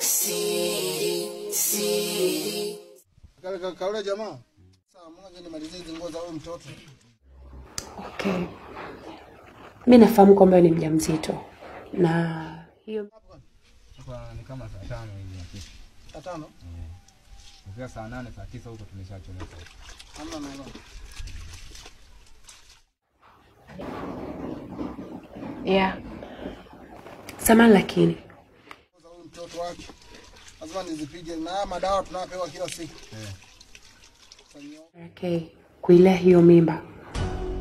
Siri, siri. Kaule jamaa. Sasa mmoja nimalizie hizo nguo za huyu mtoto. Okay. Mimi nafahamu kwamba ni mjamzito. Na hiyo kwa ni kama saa 5 hivi. Saa 5? Ukifika saa 8, saa 9 huko tumeshachomoka. Hamna neno. Yeah. Samahani lakini za huyu mtoto wake lazima nizipige na madawa tunapewa kila siku. Okay, kuilea hiyo mimba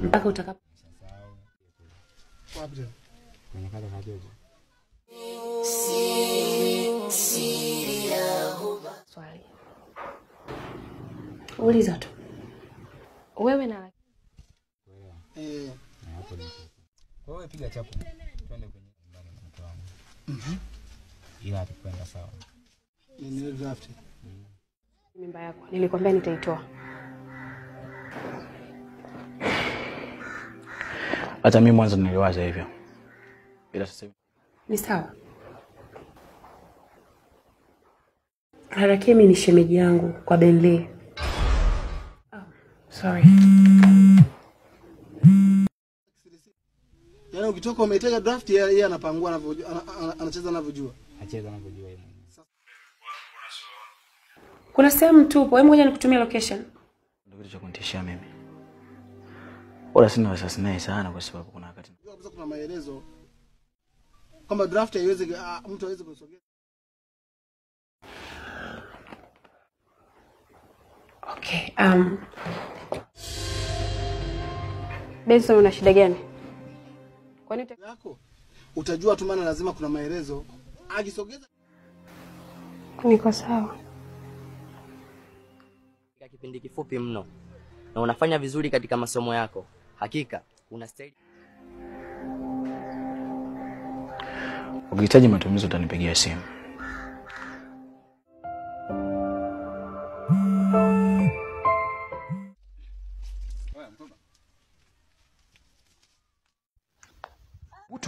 mpaka utakapo. Wapi? Kwenye kaza kajojo. Siri, siri ya huba. Swali. Uliza tu. Wewe na hapo ni. Kwa hiyo piga chapo. Twende kwenye nyumbani na mke wangu. Ila atakwenda sawa. Ni draft. Mimba yako nilikwambia nitaitoa. Hata mimi mwanzo niliwaza hivyo. Ila sasa ni sawa. Harakemi ni shemeji yangu kwa Bentley. Oh, sorry. Yaani ukitoka umeitega draft yeye anapangua anavyojua, anacheza anavyojua. Anacheza anavyojua yeye. Kuna sehemu tupo, hebu ngoja nikutumie location. Ndio kitu cha kunitishia mimi. Wala sina wasiwasi naye sana kwa sababu kuna wakati kuna maelezo kwamba draft haiwezi mtu hawezi kusogea. Okay, Benson una shida gani? Kwa nini yako? Utajua tu maana lazima kuna maelezo. Akisogeza niko sawa. Katika kipindi kifupi mno na unafanya vizuri katika masomo yako. Hakika unastahili. Ukihitaji matumizi utanipigia simu.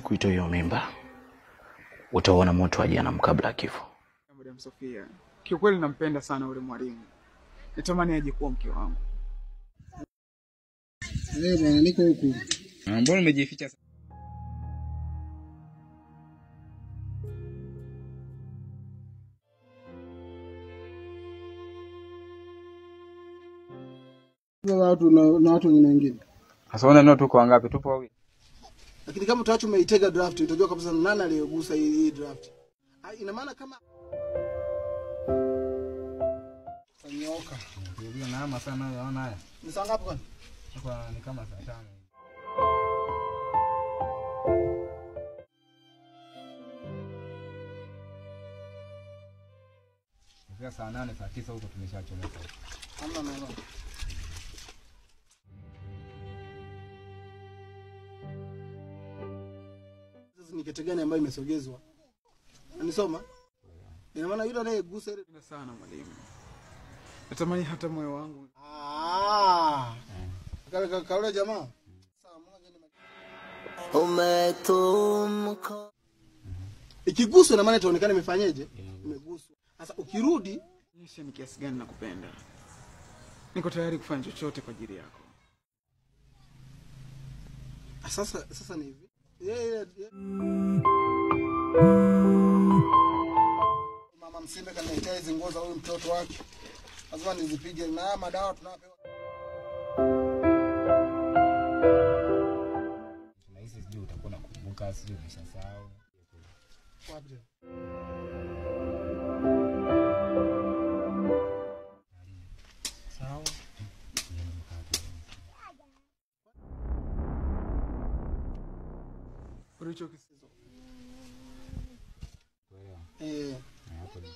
Kuitoa hiyo mimba utaona moto wa jana kabla ya kifo. Madam Sofia, kiukweli nampenda sana yule mwalimu. Natamani aje kuwa mke wangu. Bwana niko huku. Mbona umejificha? Na watu na watu wengine. Sasa unaona tuko wangapi? Tupo wawili. Lakini kama utaacha umeitega draft utajua kabisa nani aliyogusa hii draft. Ina maana kama nyoka. Ndio na ama sana naona haya. Ni saa ngapi kwani? Kwa ni kama saa 5. Ukifika saa 8, saa 9 huko tumeshachomoka. Hamna neno. Ni kitu gani ambayo imesogezwa? Anisoma? Ina maana yule anayegusa ile sana mwalimu. Natamani hata moyo wangu. Kaule jamaa. Umetumka. Ikiguswa na maana itaonekana imefanyaje? Imeguswa. Sasa ukirudi, nishe ni kiasi gani nakupenda. Niko tayari kufanya chochote kwa ajili yako. Sasa ni hivi. Yeah. Mama Msimbe kaniletea hizo nguo za huyu mtoto wake. Lazima nizipige na madawa tunapewa. Tunahisi sijui utakuwa unakumbuka sijui umeshasahau. Wapi? Sawa. Ulichokisizo. Hapo ni.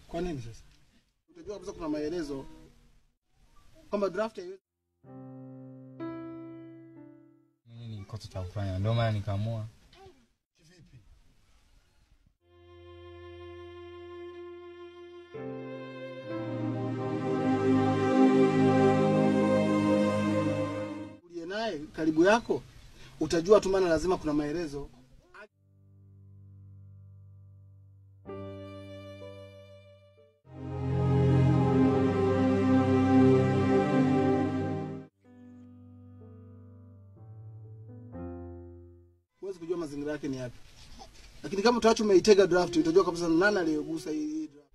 Kwa nini sasa? Utajua kabisa kuna maelezo kwamba draft haiwezi. Mimi ni kosa cha kufanya ndio maana nikaamua. Kivipi? Uliye naye karibu yako, utajua tu, maana lazima kuna maelezo. Huwezi kujua mazingira yake ni yapi. Lakini kama utaacha umeitega draft, utajua kabisa nani aliyegusa hii draft.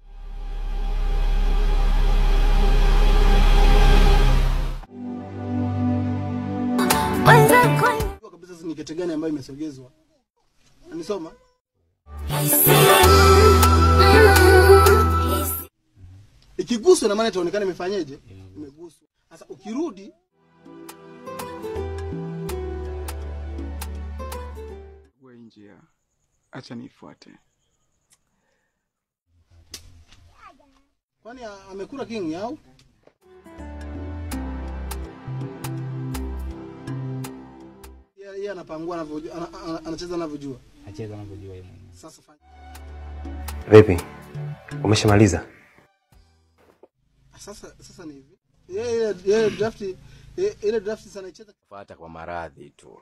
Unajua kabisa ni kete gani ambayo imesogezwa. Anisoma? Ikiguswa na maana itaonekana imefanyeje? Imeguswa. Sasa ukirudi wewe njia, acha nifuate. Kwani amekula king au? Yeye anapangua anavyojua, anacheza anavyojua. Anacheza anavyojua yeye mwenyewe. Sasa fanya. Vipi? Umeshamaliza? Sasa ni hivi. Yeye draft, ile draft sana icheza fuata kwa maradhi tu.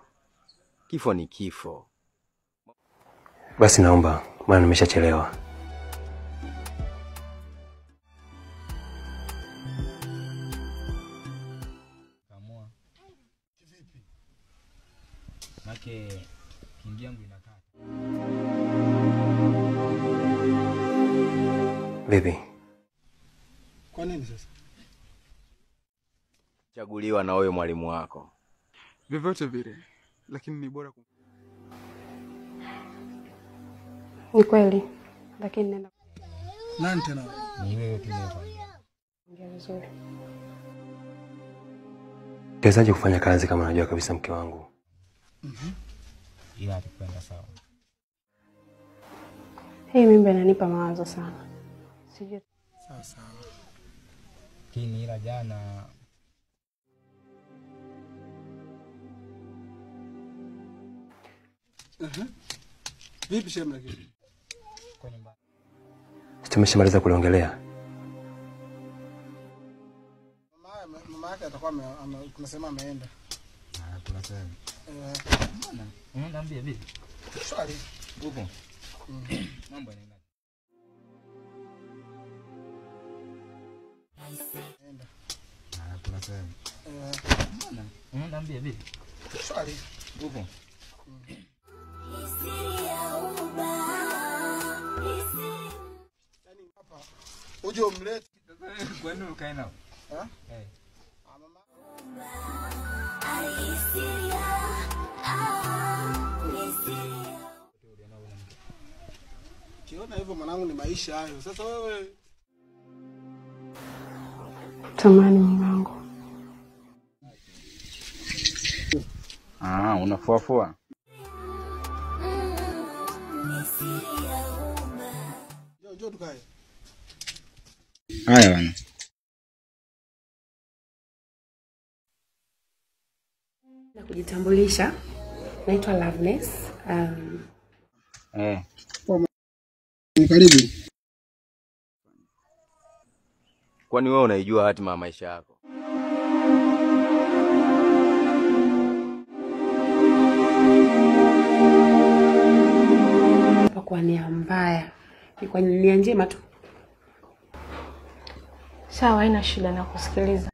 Kifo ni kifo. Basi naomba, maana nimeshachelewa. Kamua. Kivipi? Make kingi yangu inakata. Vipi? Kwa nini sasa? Chaguliwa na wewe mwalimu wako. Vyovyote vile, lakini ni bora Ni kweli, lakini nenda. Nani tena? Ni wewe tu unayefanya. Ongea vizuri. Utawezaje kufanya kazi kama unajua kabisa mke wangu? Ila atakwenda sawa. Hii mimba inanipa mawazo sana. Sijui. Sawa sawa. Lakini ila jana Vipi shemu lakini? Kwa nyumbani. Tumeshamaliza kuliongelea. Mama yake atakuwa kuna sema ameenda. Ah, kuna sema. Mbona? Unaenda mbia vipi? Swali. Upo? Mambo yanaenda. Ah, kuna sema. Mbona? Unaenda mbia vipi? Swali. Upo? Uje umlete. Kwa nini ukae nao? Eh? Eh. Kiona hivyo mwanangu, ni maisha hayo. Sasa wewe tamani mwanangu. Ah, unafuafua. Njoo tukae. Haya bwana. Na kujitambulisha, naitwa Loveness. Karibu. Kwani wewe unaijua hatima ya maisha yako? Kwa nia mbaya, ni kwa nia njema tu. Sawa, haina shida na kusikiliza.